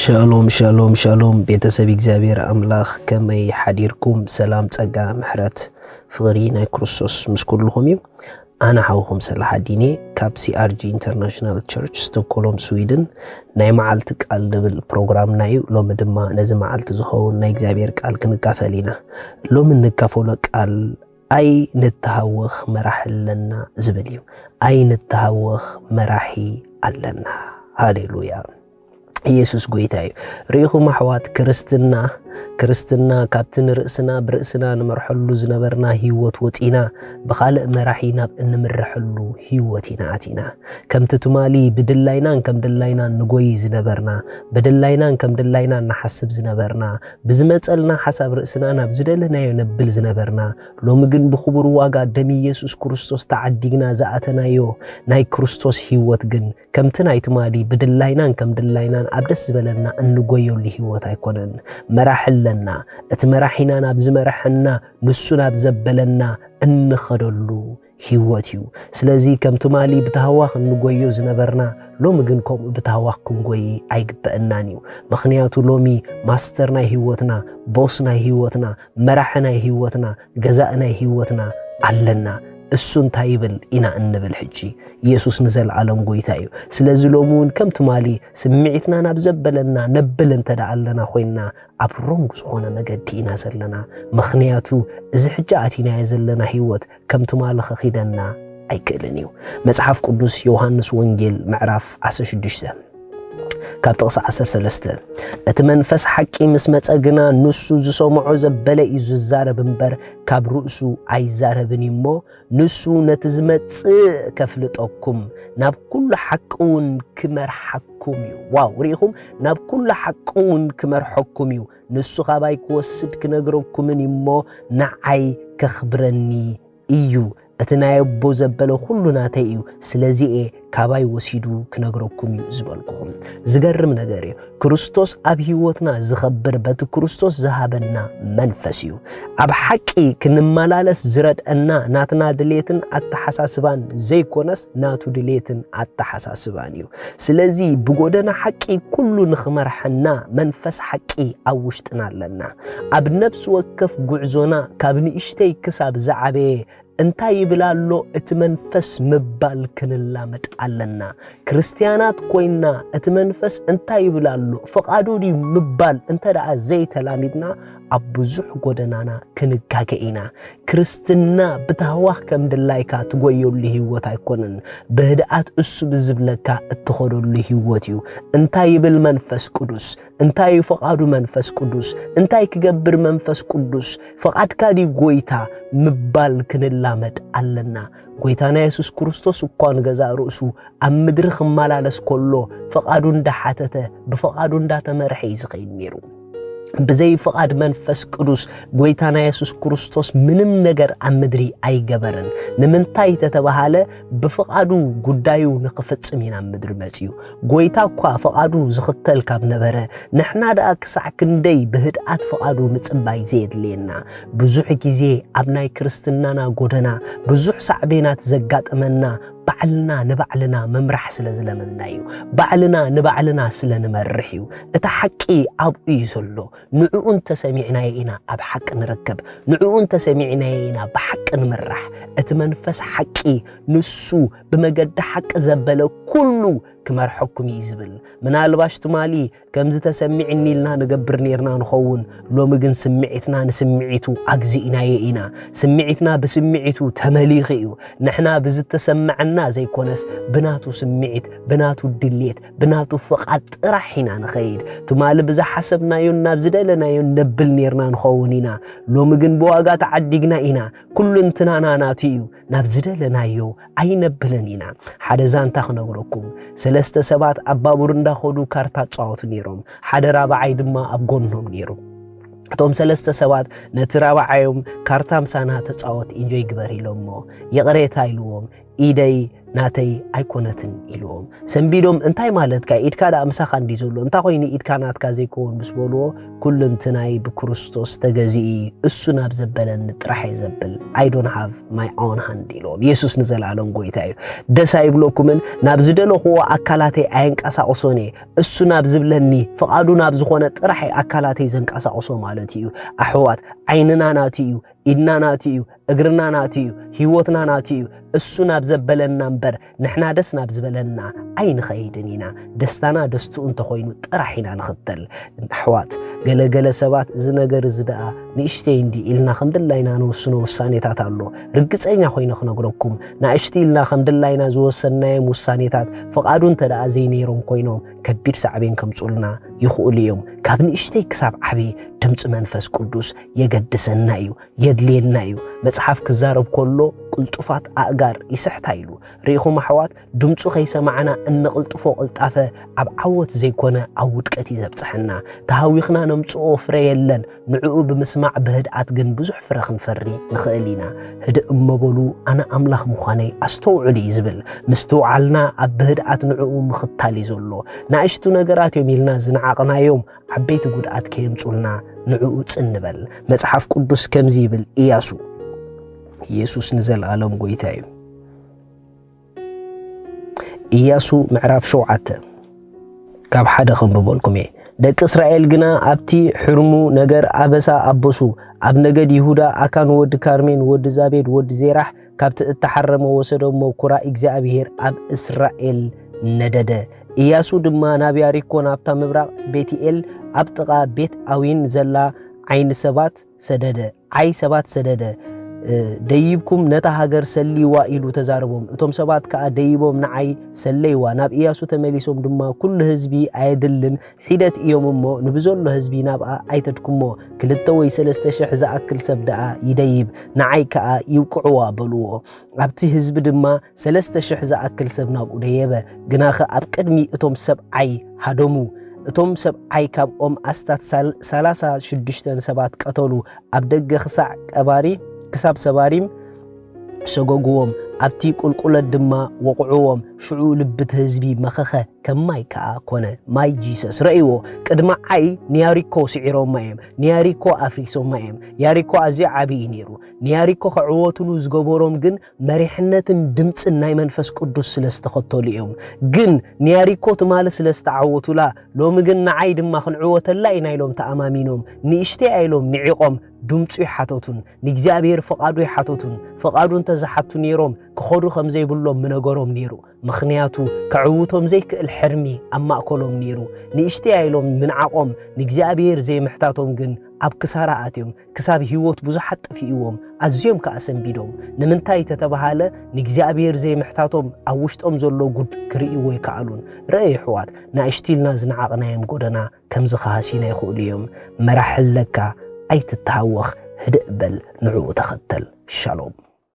ሻሎም ሻሎም ሻሎም፣ ቤተሰብ እግዚኣብሔር ኣምላኽ ከመይ ሓዲርኩም? ሰላም፣ ጸጋ፣ ምሕረት፣ ፍቕሪ ናይ ክርስቶስ ምስ ኩልኹም እዩ። ኣነ ሓውኹም ሰላሕ ኣዲኔ ካብ ሲኣርጂ ኢንተርናሽናል ቸርች ስቶክሆልም ስዊድን። ናይ መዓልቲ ቃል ዝብል ፕሮግራምና እዩ። ሎሚ ድማ ነዚ መዓልቲ ዝኸውን ናይ እግዚኣብሔር ቃል ክንካፈል ኢና። ሎሚ እንካፈሎ ቃል ኣይንተሃወኽ መራሒ ኣለና ዝብል እዩ። ኣይንተሃወኽ መራሒ ኣለና። ሃሌሉያ። ኢየሱስ ጎይታ እዩ። ርኢኹም ኣሕዋት፣ ክርስትና ክርስትና ካብቲ ንርእስና ብርእስና ንመርሐሉ ዝነበርና ህይወት ወጺና ብኻልእ መራሒ ናብ እንምርሐሉ ህይወት ኢና ኣቲና። ከምቲ ትማሊ ብድላይናን ከም ድላይናን ንጎይ ዝነበርና፣ ብድላይናን ከም ድላይናን ንሓስብ ዝነበርና፣ ብዝመጸልና ሓሳብ ርእስና ናብ ዝደለናዮ ነብል ዝነበርና፣ ሎሚ ግን ብኽቡር ዋጋ ደም ኢየሱስ ክርስቶስ ተዓዲግና ዝኣተናዮ ናይ ክርስቶስ ህይወት ግን ከምቲ ናይ ትማሊ ብድላይናን ከም ድላይናን ኣብ ደስ ዝበለና እንጎየሉ ህይወት ኣይኮነን። መራሒ ኣለና። እቲ መራሒና ናብ ዝመርሐና፣ ንሱ ናብ ዘበለና እንኸደሉ ህይወት እዩ። ስለዚ ከም ትማሊ ብታህዋኽ እንጎዮ ዝነበርና፣ ሎሚ ግን ከምኡ ብታህዋኽ ክንጎይ ኣይግበአናን እዩ። ምኽንያቱ ሎሚ ማስተር ናይ ህይወትና፣ ቦስ ናይ ህይወትና፣ መራሒ ናይ ህይወትና፣ ገዛእ ናይ ህይወትና ኣለና። እሱ እንታይ ይብል ኢና እንብል ሕጂ? ኢየሱስ ንዘለኣለም ጎይታ እዩ። ስለዚ ሎሚ እውን ከም ትማሊ ስምዒትና ናብ ዘበለና ነብል እንተ ደኣ ኣለና ኮይንና፣ ኣብ ሮንግ ዝኾነ መገዲ ኢና ዘለና። ምኽንያቱ እዚ ሕጂ ኣቲናዮ ዘለና ህይወት ከም ትማሊ ከኺደና ኣይክእልን እዩ። መጽሓፍ ቅዱስ ዮሃንስ ወንጌል ምዕራፍ ዓሰርተ ሽዱሽተ ካብ ጥቕሲ ዓሰርተ ሰለስተ፣ "እቲ መንፈስ ሓቂ ምስ መጸ ግና ንሱ ዝሰምዖ ዘበለ እዩ ዝዛረብ እምበር ካብ ርእሱ ኣይዛረብን እዩ እሞ፣ ንሱ ነቲ ዝመጽእ ከፍልጠኩም፣ ናብ ኩሉ ሓቂ እውን ክመርሓኩም እዩ።" ዋው፣ ርኢኹም? "ናብ ኩሉ ሓቂ እውን ክመርሐኩም እዩ። ንሱ ካባይ ክወስድ ክነግረኩምን እዩ እሞ፣ ንዓይ ከኽብረኒ እዩ። እቲ ናይ ኣቦ ዘበለ ኩሉ ናተይ እዩ። ስለዚ እየ ካባይ ወሲዱ ክነግረኩም እዩ ዝበልኩኹም።" ዝገርም ነገር እዩ። ክርስቶስ ኣብ ህይወትና ዝኸብር በቲ ክርስቶስ ዝሃበና መንፈስ እዩ። ኣብ ሓቂ ክንመላለስ ዝረድአና ናትና ድሌትን ኣተሓሳስባን ዘይኮነስ ናቱ ድሌትን ኣተሓሳስባን እዩ። ስለዚ ብጎደና ሓቂ ኩሉ ንኽመርሐና መንፈስ ሓቂ ኣብ ውሽጥና ኣለና። ኣብ ነፍሲ ወከፍ ጉዕዞና ካብ ንእሽተይ ክሳብ ዝዓበየ እንታይ ይብል ኣሎ እቲ መንፈስ ምባል ክንላመድ ኣለና። ክርስትያናት ኮይንና እቲ መንፈስ እንታይ ይብል ኣሎ፣ ፍቓዱ ድዩ ምባል እንተ ደኣ ዘይተላሚድና፣ ኣብ ብዙሕ ጎደናና ክንጋገ ኢና። ክርስትና ብታህዋኽ ከም ድላይካ ትጎየሉ ህይወት ኣይኮነን። ብህድኣት እሱ ብዝብለካ እትኸደሉ ህይወት እዩ። እንታይ ይብል መንፈስ ቅዱስ? እንታይ እዩ ፍቓዱ መንፈስ ቅዱስ? እንታይ ክገብር መንፈስ ቅዱስ? ፍቓድካ ድዩ ጎይታ ምባል ክንላመድ ኣለና። ጎይታና የሱስ ክርስቶስ እኳ ንገዛእ ርእሱ ኣብ ምድሪ ክመላለስ ከሎ ፍቓዱ እንዳሓተተ፣ ብፍቓዱ እንዳተመርሐ እዩ ዝኸይድ ነይሩ። ብዘይ ፍቓድ መንፈስ ቅዱስ ጎይታና የሱስ ክርስቶስ ምንም ነገር ኣብ ምድሪ ኣይገበረን። ንምንታይ ተተባሃለ፣ ብፍቓዱ ጉዳዩ ንኽፍጽም እዩ ናብ ምድሪ መጺኡ። ጎይታ እኳ ፍቓዱ ዝኽተል ካብ ነበረ፣ ንሕና ደኣ ክሳዕ ክንደይ ብህድኣት ፍቓዱ ምጽባይ ዘየድልየና። ብዙሕ ግዜ ኣብ ናይ ክርስትናና ጎደና ብዙሕ ሳዕቤናት ዘጋጠመና ባዕልና ንባዕልና ምምራሕ ስለ ዝለመድና እዩ። ባዕልና ንባዕልና ስለ ንመርሕ እዩ። እቲ ሓቂ ኣብኡ እዩ ዘሎ። ንዕኡ እንተሰሚዕናዮ ኢና ኣብ ሓቂ ንርከብ። ንዕኡ እንተሰሚዕናዮ ኢና ብሓቂ ንምራሕ። እቲ መንፈስ ሓቂ ንሱ ብመገዲ ሓቂ ዘበለ ኩሉ ክመርሐኩም እዩ ዝብል። ምናልባሽ ትማሊ ከምዚ ተሰሚዕኒ ኢልና ንገብር ኔርና ንኸውን፣ ሎሚ ግን ስምዒትና ንስምዒቱ ኣግዚእናዮ ኢና። ስምዒትና ብስምዒቱ ተመሊኹ እዩ። ንሕና ብዝተሰምዐና ዘይኮነስ ብናቱ ስምዒት፣ ብናቱ ድሌት፣ ብናቱ ፍቓድ ጥራሕ ኢና ንኸይድ። ትማሊ ብዝሓሰብናዮን ናብ ዝደለናዮን ነብል ኔርና ንኸውን ኢና። ሎሚ ግን ብዋጋ ተዓዲግና ኢና። ኩሉ እንትናና ናቱ እዩ። ናብ ዝደለናዮ ኣይነብልን ኢና። ሓደ ዛንታ ክነግረኩም። ሰለስተ ሰባት ኣብ ባቡር እንዳኸዱ ካርታ ጻወቱ ነይሮም። ሓደ ራብዓይ ድማ ኣብ ጎኖም ነይሩ። እቶም ሰለስተ ሰባት ነቲ ራብዓዮም ካርታ ምሳና ተጻወት ኢንጆይ ግበር ኢሎሞ። ይቕሬታ ኢልዎም። ኢደይ ናተይ ኣይኮነትን ኢልዎም። ሰንቢዶም፣ እንታይ ማለትካ? ኢድካ ደኣ ምሳኻ እንዲ ዘሎ፣ እንታይ ኮይኑ ኢድካ ናትካ ዘይከውን ምስ በልዎ፣ ኩልንትናይ ብክርስቶስ ተገዚኡ እዩ፣ እሱ ናብ ዘበለኒ ጥራሕ እየ ዘብል። I don't have my own hand ኢልዎም። የሱስ ንዘለኣለም ጎይታ እዩ። ደስ ኣይብለኩምን? ናብ ዝደለኽዎ ኣካላተይ ኣየንቀሳቕሶን እየ። እሱ ናብ ዝብለኒ፣ ፍቓዱ ናብ ዝኾነ ጥራሕ እየ ኣካላተይ ዘንቀሳቕሶ ማለት እዩ። ኣሕዋት፣ ዓይንና ናቱ እዩ፣ ኢድና ናቱ እዩ፣ እግርና ናቱ እዩ፣ ህይወትና ናቱ እዩ። እሱ ናብ ዘበለና እምበር ንሕና ደስ ናብ ዝበለና ኣይንኸይድን ኢና። ደስታና ደስትኡ እንተኾይኑ ጥራሕ ኢና ንኽተል። ኣሕዋት፣ ገለገለ ሰባት እዚ ነገር እዚ ደኣ ንእሽተይ እንዲ ኢልና ከም ድላይና ንወስኖ ውሳኔታት ኣሎ። ርግጸኛ ኮይነ ክነግረኩም፣ ንእሽቲ ኢልና ከም ድላይና ዝወሰንናዮም ውሳኔታት ፍቓዱ እንተ ደኣ ዘይነይሮም ኮይኖም ከቢድ ሳዕቤን ከምጽኡልና ይኽእሉ እዮም። ካብ ንእሽተይ ክሳብ ዓቢ ድምጺ መንፈስ ቅዱስ የገድሰና እዩ፣ የድልየና እዩ። መጽሓፍ ክዛረብ ከሎ ቅልጡፋት ኣእጋር ይስሕታ ኢሉ። ርኢኹም ኣሕዋት፣ ድምጹ ከይሰማዕና እነቕልጥፎ ቅልጣፈ ኣብ ዓወት ዘይኮነ ኣብ ውድቀት እዩ ዘብጽሐና። ተሃዊኽና ነምጽኦ ፍረ የለን። ንዕኡ ብምስማዕ ብህድኣት ግን ብዙሕ ፍረ ክንፈሪ ንኽእል ኢና። ህድእ እሞ በሉ፣ ኣነ ኣምላኽ ምዃነይ ኣስተውዕሉ እዩ ዝብል። ምስትውዓልና ኣብ ብህድኣት ንዕኡ ምኽታል እዩ ዘሎ። ናእሽቱ ነገራት እዮም ኢልና ዝነዓቕናዮም ዓበይቲ ጉድኣት ከየምጹልና ንዕኡ ጽን ንበል። መጽሓፍ ቅዱስ ከምዚ ይብል፣ ኢያሱ፣ ኢየሱስ ንዘለኣለም ጎይታ እዩ። ኢያሱ ምዕራፍ ሸውዓተ ካብ ሓደ ከንብበልኩም እየ። ደቂ እስራኤል ግና ኣብቲ ሕርሙ ነገር ኣበሳ ኣበሱ። ኣብ ነገድ ይሁዳ ኣካን ወዲ ካርሜን ወዲ ዛቤድ ወዲ ዜራሕ ካብቲ እተሓረመ ወሰዶ እሞ ኩራ እግዚኣብሄር ኣብ እስራኤል ነደደ። ኢያሱ ድማ ናብ ያሪኮ ናብታ ምብራቕ ቤትኤል ኣብ ጥቓ ቤት ኣዊን ዘላ ዓይኒ ሰባት ሰደደ፣ ዓይ ሰባት ሰደደ። እ፣ ደይብኩም ነታ ሃገር ሰልይዋ ኢሉ ተዛረቦም። እቶም ሰባት ከኣ ደይቦም ንዓይ ሰለይዋ። ናብ ኢያሱ ተመሊሶም ድማ፣ "ኩሉ ህዝቢ ኣየድልን፣ ሒደት እዮም እሞ፣ ንብዘሎ ህዝቢ ናብኣ ኣይተድክሞ። ክልተ ወይ ሰለስተ ሽሕ ዝኣክል ሰብ ደኣ ይደይብ፣ ንዓይ ከኣ ይውቅዕዋ" በልዎ። ኣብቲ ህዝቢ ድማ ሰለስተ ሽሕ ዝኣክል ሰብ ናብኡ ደየበ። ግናኸ ኣብ ቅድሚ እቶም ሰብዓይ ሃደሙ። እቶም ሰብዓይ ካብኦም ኣስታት ሳል-፣ ሰላሳ ሽዱሽተ ሰባት ቀተሉ። ኣብ ደገ ክሳዕ ቀባሪ-፣ ክሳብ ሰባሪም ሰጎግዎም። ኣብቲ ቁልቁለት ድማ ወቕዕዎም። ሽዑ ልቢ እቲ ህዝቢ መኸኸ፣ ከም ማይ ከኣ ኮነ። ማይ ጂሰስ። ረእይዎ፣ ቅድሚ ዓይ ንያሪኮ ስዒሮማ እዮም። ንያሪኮ ኣፍሪሶማ እዮም። ያሪኮ ኣዝዩ ዓቢ እዩ ነይሩ። ንያሪኮ ክዕወቱሉ ዝገበሮም ግን መሪሕነትን ድምጽን ናይ መንፈስ ቅዱስ ስለ ዝተኸተሉ እዮም። ግን ንያሪኮ ትማሊ ስለ ዝተዓወቱላ፣ ሎሚ ግን ንዓይ ድማ ክንዕወተላ ኢና ኢሎም ተኣማሚኖም። ንእሽተይ ኣይሎም ንዒቖም ድምጹ ይሓተቱን ንእግዚኣብሔር ፍቓዱ ይሓተቱን። ፍቓዱ እንተ ዝሓቱ ነይሮም ክኸዱ ከም ዘይብሎም ምነገሮም ነይሩ። ምኽንያቱ ከዕውቶም ዘይክእል ሕርሚ ኣብ ማእከሎም ነይሩ። ንእሽተይ ኣይሎም ምንዓቖም ንእግዚኣብሔር ዘይምሕታቶም ግን ኣብ ክሳራ ኣትዮም። ክሳብ ህይወት ብዙሓት ጠፊእዎም፣ ኣዝዮም ከኣ ሰንቢዶም። ንምንታይ ተተባሃለ፣ ንእግዚኣብሔር ዘይምሕታቶም ኣብ ውሽጦም ዘሎ ጉድ ክርእይዎ ኣይከኣሉን። ርኣዩ ኣሕዋት፣ ንእሽቲ ኢልና ዝነዓቕናዮም ጎደና ከም ዝኸሃሲና ይኽእሉ እዮም። መራሕ ኣለካ፣ ኣይትተሃወኽ፣ ህድእ በል፣ ንዕኡ ተኸተል። ሻሎም።